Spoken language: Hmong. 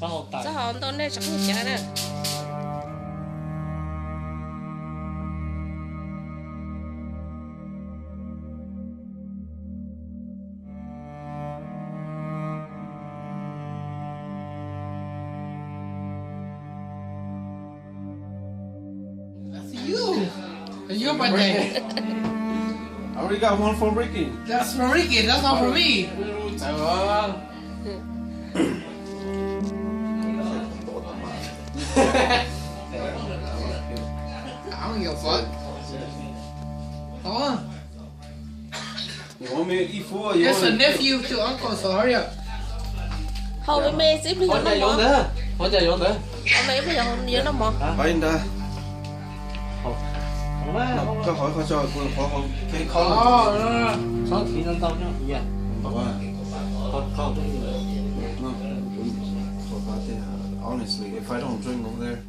Txhob hau ntau nej tsam qhuav cav na. That's you. That's your birthday. I already got one for Ricky. That's for Ricky. That's not for me. I don't give a fuck. Oh. It's a nephew to uncle, so hurry up. Hau me me xwb, ib pliag yuav noj mov. Hau me ib pliag yuav noj mov. Pab ntag. Koj qhov koj tso kuv qhov hau. Txhob kis ntau ntau nyob. Honestly, if I don't drink over there,